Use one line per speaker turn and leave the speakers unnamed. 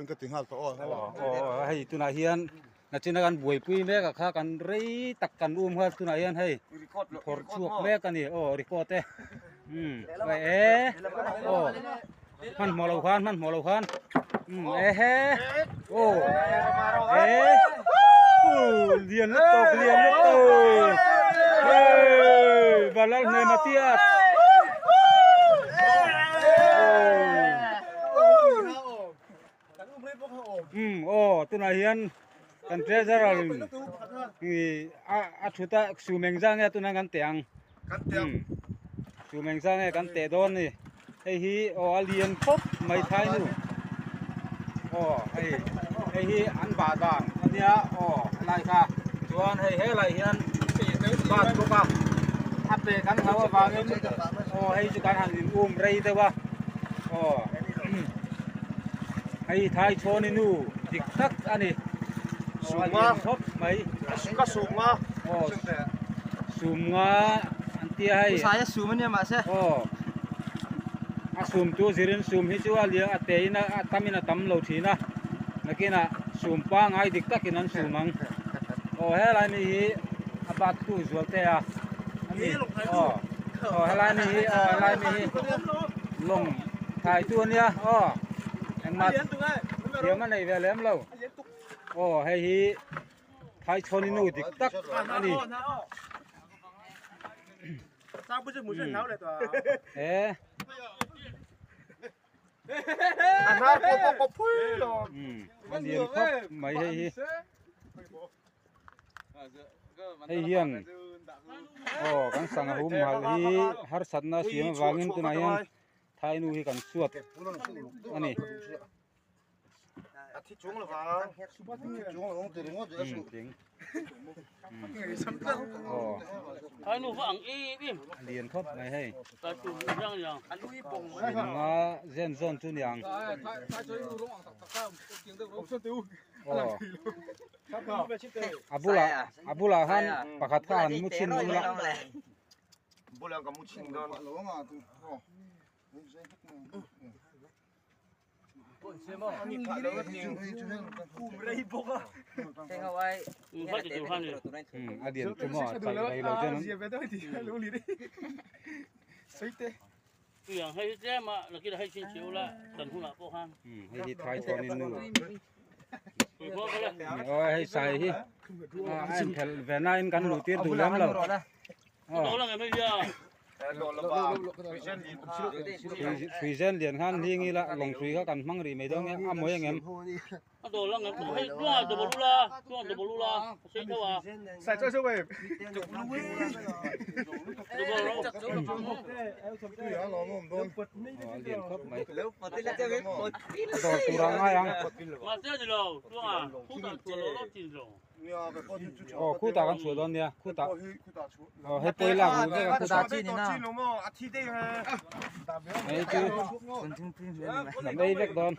Turin ka ti nghal tawh aw.
Aw hei tunah hian nachina kan buaipui mek a kha kan rei tak kan um nghal tunah hian hei phawrh chhuak mek a ni aw record e umm e aw hmanhmawh lo khan hmanhmawh lo khan umm ehe aw e lian lutuk lian lutuk hei Valal hnema tiat. Um aw tunah hian kan treasurer in ih a a thut a sum eng zah nge tunah kan teh ang um sum eng zah nge kan teh dawn a ni hei hi aw a lian khawp mai thai nu aw hei hei hi an bah dan a nia aw helai kha chuan hei helai hian bat bawk a a pe kan hlau avangin aw hei chu kan han in um rei deuh a aw. Hei thai chhawni nu dik tak a ni.
Sumnga
khawp mai.
Ka sumnga.
Aw sumnga an tia hei.
Saia sum ania mahse.
Aw a sum tu zirin sum hi chu a lian a te in a tam in a tam lo thin a. Nakinah sum pangai dik takin an sum ang. Aw helai mi hi a bat tu zual te a. Ani aw aw helai mi hi aw helai mi hi lawng thai tu ania aw engmah thiam a nei ve lem lo aw hei hi thai chhawn nu dik tak a ni he a lian khawp mai hei hi hei hian aw kan sangha humhalh hi harsatna a siam avangin tunah hian thai nu hi kan suat a ni. A lian khawp mai hei nga zen zawn chu niang aw a bulah a bulah khan pakhat kha han mu chhin ula. A lian chu maw chaih rei lo chuan hei hi thai chuan in nu aw hei sai hi a inphelh ve na in kan luh tir duh lem lo. Hrui zen lian khan hling ila lawng hrui kha kan hmang rih mai dawn nge a mawi ang em? A lian khawp mai a dawr tur ah ngai ang. Aw khutah kan chhuah dawn nia khutah aw hei pawi lak luh vek a khutah hei chu kan ei vek dawn.